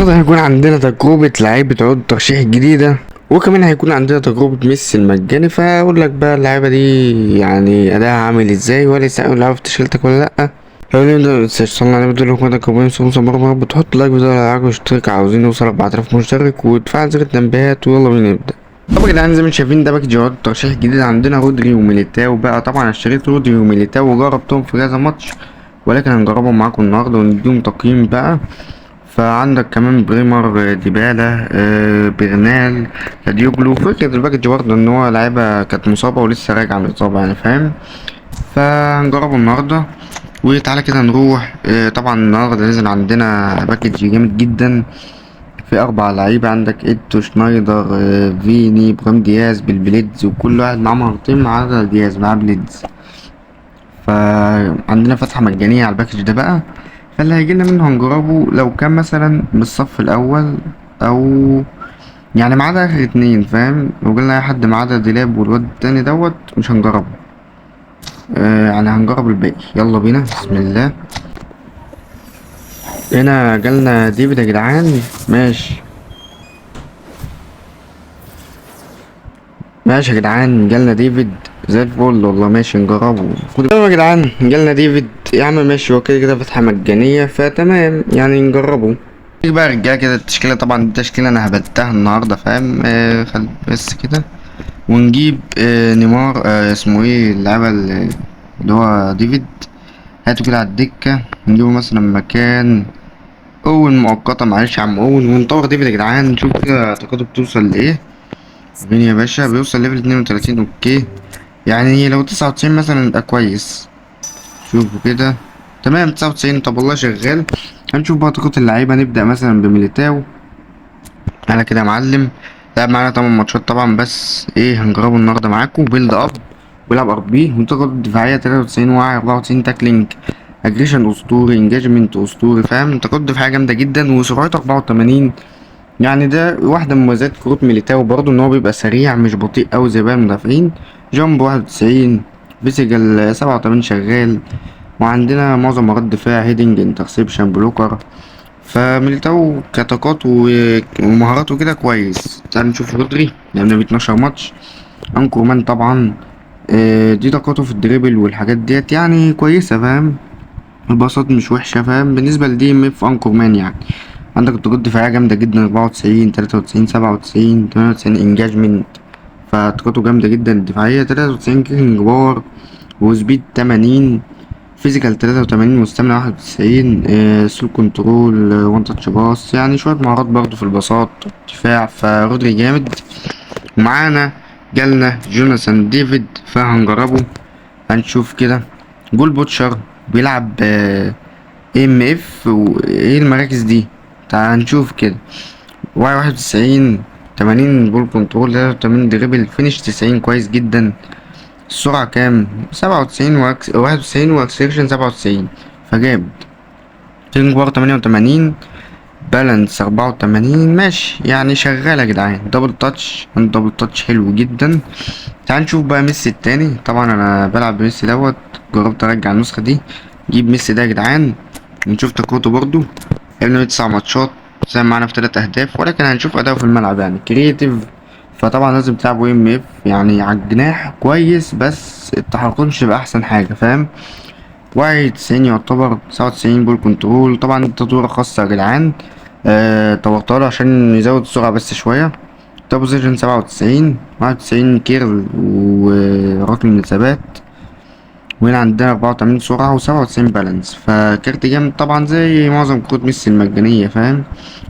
النهارده هيكون عندنا تجربة لعيبة عروض الترشيح الجديدة، وكمان هيكون عندنا تجربة ميسي المجاني. فاقول لك بقى اللعيبة دي يعني اداها عامل ازاي، ولا يستحقوا يلعبوا في تشكيلتك ولا لأ. لو نبدأ تصلي على النبي، تقول لك مرة بتحط like وتدور على واشترك، عاوزين نوصل 4000 مشترك وتفعل زر التنبيهات، ويلا بينا نبدأ. طب يا جدعان زي ما انتم شايفين ده package عروض الترشيح الجديد، عندنا رودري وميليتاو بقى. طبعا اشتريت رودري وميليتاو وجربتهم في كذا ماتش، ولكن هنجربهم معاكم النهارده ونديهم تقييم بقى. فعندك كمان بريمر، ديبالا، برنال، كاديوجلو. فكرة ال package برضه ان هو لعيبة كانت مصابة ولسه راجعة من الإصابة يعني، فاهم؟ فهنجربه النهارده وتعالى كده نروح. طبعا النهارده نزل عندنا package جامد جدا في 4 لعيبة، عندك ايتو، شنايدر، فيني، ابراهيم دياز بال blitz، وكل واحد معاه مهارتين ما عدا دياز معاه blitz. فعندنا فتحة مجانية على ال package ده بقى، فاللي هيجيلنا منه هنجربه. لو كان مثلا من الصف الأول أو يعني ما عدا آخر 2، فاهم؟ لو جالنا أي حد ما عدا ديلاب والواد التاني دوت مش هنجربه، يعني هنجرب الباقي. يلا بينا، بسم الله. هنا جالنا ديفيد يا جدعان، ماشي ماشي يا جدعان، جالنا ديفيد زي الفل والله، ماشي نجربه. تمام يا جدعان، جالنا ديفيد يا عم، ماشي، هو كده كده فتحة مجانية فتمام يعني نجربه. نيجي بقى رجاله كده التشكيلة، طبعا دي تشكيلة انا هبتها النهاردة، فاهم؟ خل بس كده ونجيب، نيمار، اسمه ايه اللعيبة اللي هو ديفيد، هاتوا كده على الدكة، نجيبه مثلا مكان اون مؤقتة، معلش يا عم اون، ونطور ديفيد يا جدعان، نشوف كده طاقته بتوصل لايه. فين يا باشا؟ بيوصل level 32، okay، يعني لو 99 مثلا يبقى كويس. شوفوا كده، تمام 99، طب والله شغال. هنشوف بقى طاقة اللعيبة، نبدأ مثلا بميليتاو. على كده يا معلم، لعب معانا 8 ماتشات طبعا، بس ايه هنجربه النهارده معاكم. build up، بيلعب RB، وطاقته الدفاعية 93 وعي 94، tackling، aggression اسطوري، engagement اسطوري، فاهم؟ طاقته الدفاعية جامدة جدا، وسرعته 84. يعني ده واحدة من مميزات كروت ميليتاو برضو، ان هو بيبقى سريع مش بطيء قوي زي باقي المدافعين. jump 91، physical 87 شغال، وعندنا معظم مهارات دفاع، heading، interception، blocker. فميليتاو كطاقات ومهاراته كده كويس. تعال نشوف رودري، لعبنا بيه 12 ماتش، anchor man طبعا، دي طاقته في ال dribble والحاجات ديت يعني كويسة، فاهم؟ الباصات مش وحشة، فاهم؟ بالنسبة ل DMF anchor man يعني. عندك الطاقات الدفاعية جامدة جدا، 94، 93، 97، 98 engagement، فطاقته جامدة جدا الدفاعية. 93 kicking power، و speed 80، physical 83، و stamina 91، sole control، one touch pass، يعني شوية مهارات برضو في الباصات دفاع. فرودري جامد. ومعانا جالنا جوناثان ديفيد، فهنجربه هنشوف كده. goal poacher بيلعب، MF، وايه المراكز دي؟ تعال نشوف كده. واحد 91، 80 ball control، 83 dribble، finish 90، كويس جدا. السرعة كام؟ 97 91 و acceleration 97، فجامد. kicking power 88، balance 84، ماشي يعني شغالة يا جدعان. double touch، عنده double touch حلو جدا. تعال نشوف بقى ميسي التاني. طبعا انا بلعب بميسي دوت، جربت ارجع النسخة دي، جيب ميسي ده يا جدعان ونشوف طاقته برضو. لعبنا 9 ماتشات، ساهم معانا في 3 اهداف، ولكن هنشوف اداؤه في الملعب يعني creative. فطبعا لازم تلعبوا MF يعني على الجناح كويس، بس التحركات مش هتبقى احسن حاجة، فاهم؟ 91 يعتبر، 97 ball control. طبعا دي تطويرة خاصة يا جدعان، طورتها له عشان يزود السرعة بس شوية. top position 97، 91 curl ورقم الثبات، وهنا عندنا أربعة وتمانين سرعة وسبعة وتسعين balance. فكارت جامد طبعا زي معظم كروت ميسي المجانية، فاهم؟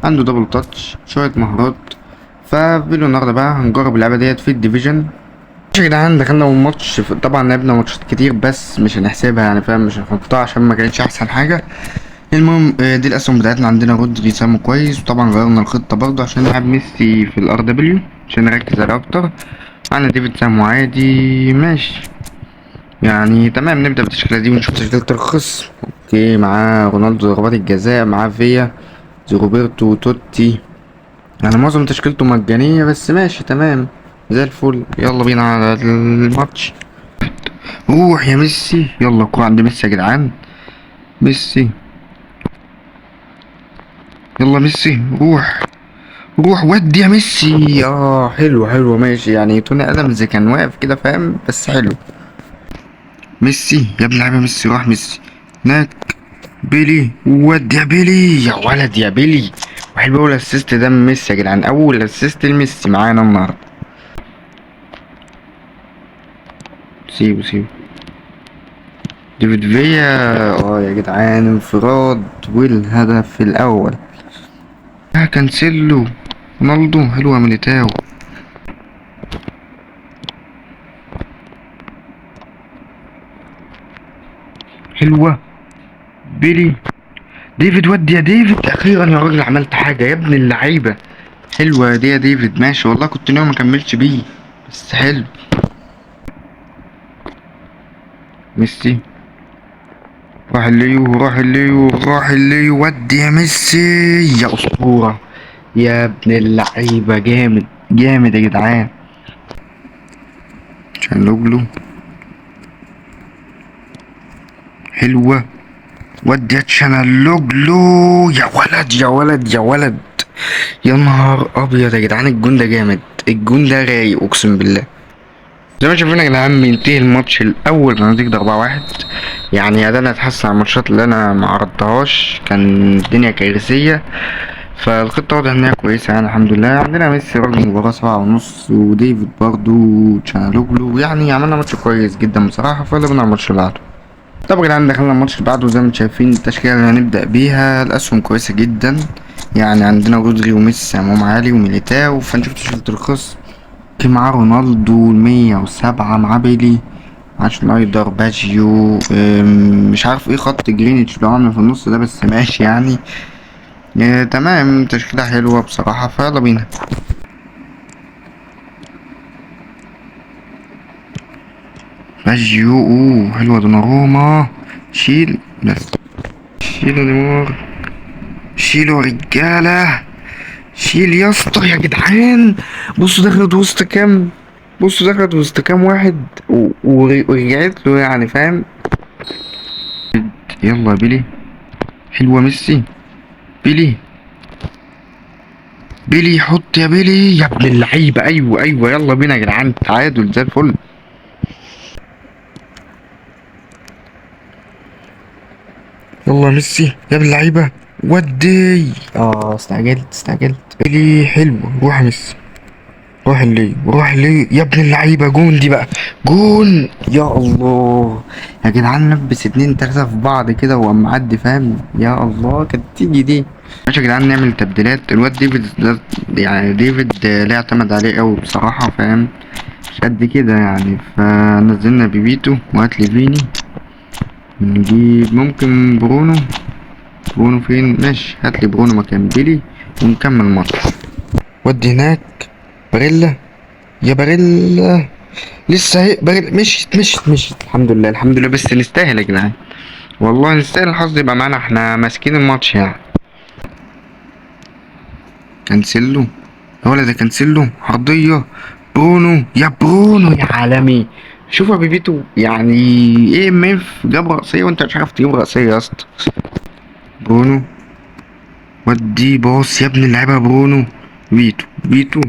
عنده double touch، شوية مهارات. ففيديو النهارده بقى هنجرب اللعبة ديت في ال division. ماشي يا جدعان، دخلنا اول ماتش. طبعا لعبنا ماتشات كتير بس مش هنحسبها يعني، فاهم؟ مش هنحطها عشان ما كانتش احسن حاجة. المهم، دي الاسهم بتاعتنا. عندنا رودري سامو كويس، وطبعا غيرنا الخطة برضه عشان نلعب ميسي في ال RW عشان نركز عليه اكتر. معانا ديفيد سامو عادي، ماشي يعني تمام. نبدأ بالتشكيلة دي ونشوف تشكيلة الخصم. okay، معاه رونالدو ضربات الجزاء، معاه فيا، روبرتو، توتي، يعني معظم تشكيلته مجانية بس ماشي تمام زي الفل. يلا بينا على الماتش. روح يا ميسي، يلا الكورة عند ميسي يا جدعان. ميسي يلا يلا ميسي، روح روح ودي يا ميسي. حلو حلو ماشي، يعني توني ادمز كان واقف كده فاهم، بس حلو. ميسي يا ابن اللعيبة، ميسي راح، ميسي هناك، بيلي ودي يا بيلي، يا ولد يا بيلي. وحلو اول assist ده من ميسي يا جدعان، اول assist لميسي معانا النهارده. سيبه سيبه ديفيد فيا. يا جدعان انفراد والهدف الاول. كانسيلو، رونالدو، حلوة ميليتاو. حلوة بيلي، ديفيد ودي يا ديفيد. اخيرا يا راجل عملت حاجة يا ابن اللعيبة. حلوة دي يا ديفيد، ماشي والله كنت ناوي ما اكملش بيه بس حلو. ميسي راح الليو، راح الليو، راح الليو، ودي يا ميسي يا اسطورة يا ابن اللعيبة. جامد جامد يا جدعان. شانلوجلو حلوة، ودي يا تشانلوجلو، يا ولد يا ولد يا ولد، يا نهار ابيض يا جدعان. الجون ده جامد، الجون ده رايق اقسم بالله. زي ما شايفين يا جدعان بينتهي الماتش الاول بنتيجة 4-1. يعني ادانا اتحسن على الماتشات اللي انا ما عرضتهاش، كان الدنيا كارثية، فالخطة واضح انها كويسة يعني الحمد لله. عندنا ميسي راجل مباراة 7.5، وديفيد برضو، تشانلوجلو، يعني عملنا ماتش كويس جدا بصراحة. فيلا بينا على الماتش اللي بعده. طب يا جدعان دخلنا الماتش اللي بعده، زي ما انتم شايفين التشكيلة اللي هنبدأ بيها الأسهم كويسة جدا، يعني عندنا رودري وميسي عموم عالي وميليتاو. فنشوف تشكيلة الخصم، معاه رونالدو 107، معاه بيلي، معاه شنايدر، باجيو، مش عارف ايه خط جرينيتش اللي هو عامله في النص ده، بس ماشي يعني. تمام، تشكيلة حلوة بصراحة، فيلا بينا. باجيو، حلوة دوناروما، شيل بس، شيلوا نيمار، شيلوا رجالة، شيل يا اسطى يا جدعان. بصوا دخلت وسط كام، بصوا دخلت وسط كام واحد ورجعت له يعني فاهم. يلا بيلي، حلوة ميسي، بيلي بيلي حط يا بيلي يا ابن اللعيبة. ايوه ايوه يلا بينا يا جدعان، تعادل زي الفل. يلا ميسي يا ابن اللعيبة، ودي. استعجلت استعجلت. بيلي حلو، روح يا ميسي، روح ليه، روح ليه يا ابن اللعيبة. جون دي بقى، جون يا الله يا جدعان. لبس 2 3 في بعض كده وقام معدي فاهم، يا الله كانت تيجي دي. ماشي يا جدعان نعمل تبديلات. الواد ديفيد ده، يعني ديفيد لا يعتمد عليه قوي بصراحة فاهم، مش قد كده يعني. فنزلنا بيبيتو وهات لي فيني، نجيب ممكن برونو. برونو فين؟ ماشي هات لي برونو مكان بيلي ونكمل الماتش. ودي هناك باريلا، يا باريلا لسه اهي باريلا، مشيت مشيت مشيت الحمد لله الحمد لله. بس نستاهل يا جدعان والله، نستاهل الحظ يبقى معانا، احنا ماسكين الماتش يعني. كانسيلو يا ولد، كانسيلو عرضية، برونو يا برونو يا عالمي. شوف يا بيبيتو يعني ايه ام اف جاب رأسية وانت مش عارف تجيب رأسية يا اسطى. برونو ودي باص يا ابن اللعيبة، برونو بيتو بيتو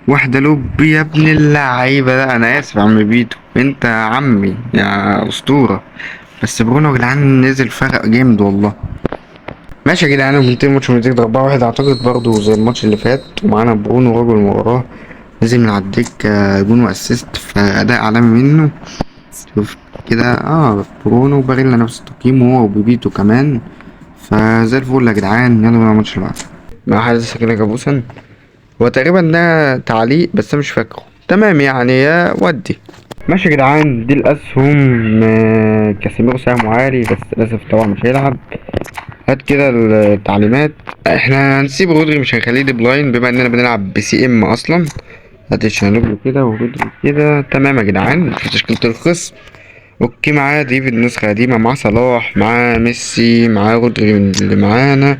واحدة لوب يا ابن اللعيبة. لا أنا آسف يا عم بيتو، أنت يا عمي يا أسطورة، بس برونو يا جدعان نزل فرق جامد والله. ماشي يا جدعان، وبنتهي الماتش بنتيجة 4-1 أعتقد برضو زي الماتش اللي فات، ومعانا برونو رجل المباراة، نزل من على الدكة جون و assist، فأداء عالمي منه. شوف كده، برونو وباريلا نفس التقييم، وهو وبيبيتو كمان، فزي الفل يا جدعان. يلا بينا الماتش اللي بعده. مع حارس كده كابوسا، هو تقريبا ده تعليق بس انا مش فاكره تمام يعني، يا ودي. ماشي يا جدعان، دي الاسهم. كاسيميرو سهمه عالي بس للاسف طبعا مش هيلعب. هات كده التعليمات، احنا هنسيب رودري مش هنخليه deep lying بما اننا بنلعب ب CM اصلا. هات الشانوبلو كده ورودري كده، تمام يا جدعان. في تشكيلة الخصم okay، معاه ديفيد نسخة قديمة، معاه صلاح، معاه ميسي، معاه رودري من اللي معانا.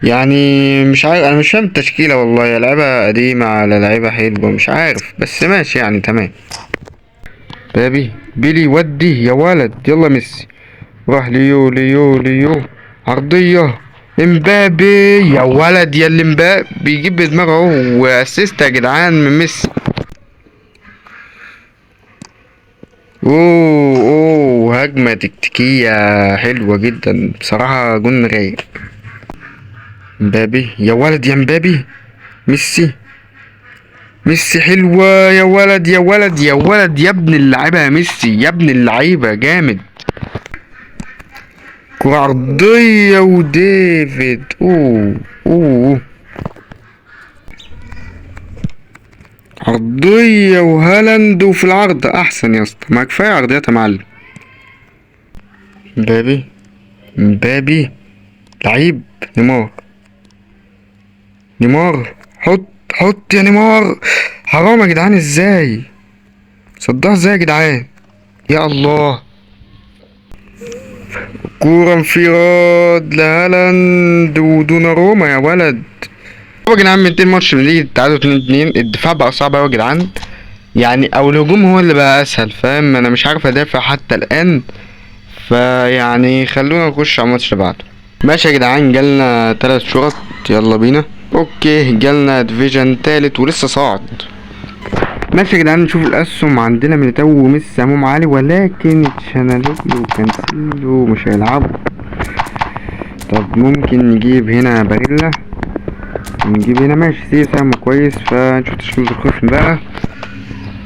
يعني مش عارف، انا مش فاهم التشكيلة والله، يا لعيبة قديمة على لعيبة حلوة مش عارف، بس ماشي يعني تمام. بابي بيلي ودي يا ولد، يلا ميسي راح ليو ليو ليو، عرضية امبابي يا ولد يا اللي امبابي بيجيب بدماغه اهو، و assist يا جدعان من ميسي. اوه اوه، هجمة تكتيكية حلوة جدا بصراحة، جون رايق. امبابي يا ولد يا امبابي، ميسي ميسي حلوة يا ولد يا ولد يا ولد يا ابن اللعيبة يا ميسي يا ابن اللعيبة، جامد. كرة عرضية وديفيد، اوه اوه، عرضية وهالاند وفي العرض احسن يا اسطى، ما كفاية عرضيات يا معلم. مبابي مبابي لعيب، نيمار نيمار، حط حط يا نيمار، حرام يا جدعان، ازاي صدها ازاي يا جدعان، يا الله. كورة انفراد لهالاند ودوناروما يا ولد. يا جدعان 200 ماتش من ليج التعادل 2-2، الدفاع بقى صعب قوي يا جدعان يعني، او الهجوم هو اللي بقى اسهل، فاهم؟ انا مش عارف ادافع حتى الان، فيعني خلونا نخش على الماتش اللي بعده. ماشي يا جدعان، جالنا 3 شرط، يلا بينا. okay جالنا division تالت ولسه صاعد. ماشي يا جدعان، نشوف الاسهم عندنا ميليتاو وميسي عموم عالي، ولكن تشانالوجلو وكانسيلو مش هيلعبوا. طب ممكن نجيب هنا باريلا، نجيب هنا ماشي سي سهم كويس. فنشوف تشكيلة الخصم بقى.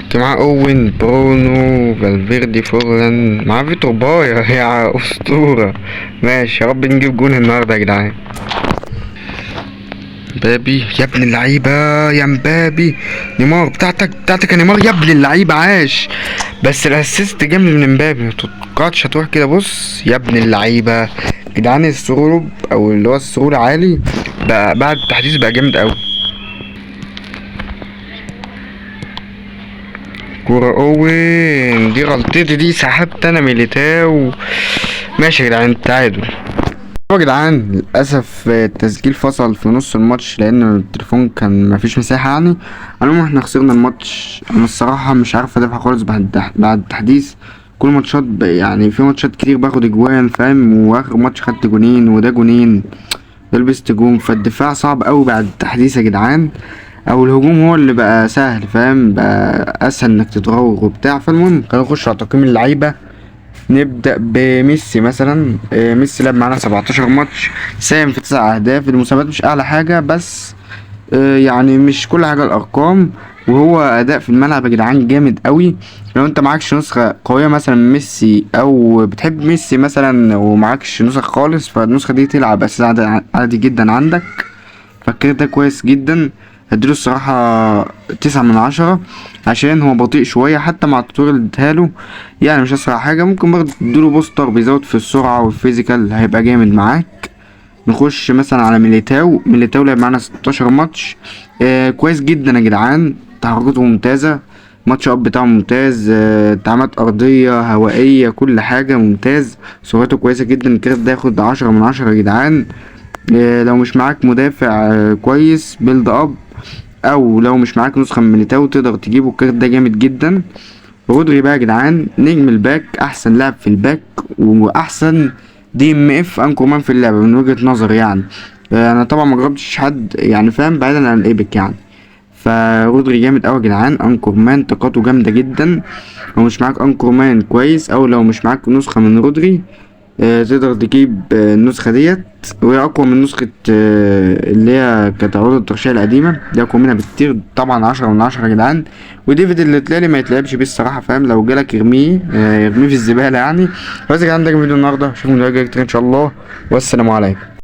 كنت معاه اوين، برونو، فالفيردي، فورلان، معاه فيتور بايا يا اسطورة. ماشي يا رب نجيب جون النهارده يا جدعان. مبابي يا ابن اللعيبة يا مبابي، نيمار بتاعتك بتاعتك يا نيمار يا ابن اللعيبة، عاش. بس ال assist جامد من مبابي، متوقعتش هتروح كده. بص يا ابن اللعيبة جدعان، ال through او اللي هو ال through عالي بقى بعد التحديث بقى جامد قوي. كورة اوين، دي غلطتي دي، سحبت انا ميليتاو. ماشي يا جدعان التعادل. يا جدعان للاسف التسجيل فصل في نص الماتش لان التليفون كان مفيش مساحة يعني. المهم احنا خسرنا الماتش. انا الصراحة مش عارف ادافع خالص بعد التحديث. كل ماتشات يعني في ماتشات كتير باخد اجوان فاهم، واخر ماتش خدت جونين وده جونين، لبست جون. فالدفاع صعب قوي بعد التحديث يا جدعان، او الهجوم هو اللي بقى سهل فاهم، بقى اسهل انك تتراوغ وبتاع. فالمهم خلينا نخش على تقييم اللعيبة. نبدأ بميسي مثلا. ميسي لعب معانا 17 ماتش، ساهم في 9 اهداف. المساهمات مش اعلى حاجة، بس يعني مش كل حاجة الارقام، وهو اداء في الملعب يا جدعان جامد قوي. لو انت معكش نسخة قوية مثلا ميسي، او بتحب ميسي مثلا ومعكش نسخ خالص، فالنسخة دي تلعب اساسا عادي جدا عندك. فالكارت ده كويس جدا، هديله الصراحة 9 من 10، عشان هو بطيء شوية حتى مع التطوير اللي اديتها له، يعني مش أسرع حاجة. ممكن برضه تديله booster بيزود في السرعة وال physical، هيبقى جامد معاك. نخش مثلا على ميليتاو. ميليتاو لعب معانا 16 ماتش، كويس جدا يا جدعان، تحركاته ممتازة، match up بتاعه ممتاز، تعامات أرضية هوائية كل حاجة ممتاز، سرعته كويسة جدا. الكارت ده ياخد 10 من 10 يا جدعان. لو مش معاك مدافع، كويس build up، او لو مش معاك نسخة من ميليتاو تقدر تجيبه، الكارت ده جامد جدا. رودري بقى يا جدعان نجم ال pack، احسن لاعب في ال pack واحسن DMF anchor man في اللعبة من وجهة نظري يعني. انا طبعا ما جربتش حد يعني فاهم بعيدا عن ال epic يعني. فرودري جامد قوي يا جدعان، anchor man طاقته جامدة جدا. لو مش معاك anchor man كويس، او لو مش معاك نسخة من رودري، تقدر تجيب، النسخة ديت، وهي أقوى من نسخة، اللي هي كانت عروض الترشيح القديمة، دي أقوى منها بكتير طبعا. 10 من 10 يا جدعان. وديفيد اللي طلع ما يتلعبش بيه الصراحة فاهم، لو جالك ارميه في الزبالة يعني. بس يا جدعان ده كان فيديو النهاردة، اشوفكم فيديو جاي كتير إن شاء الله، والسلام عليكم.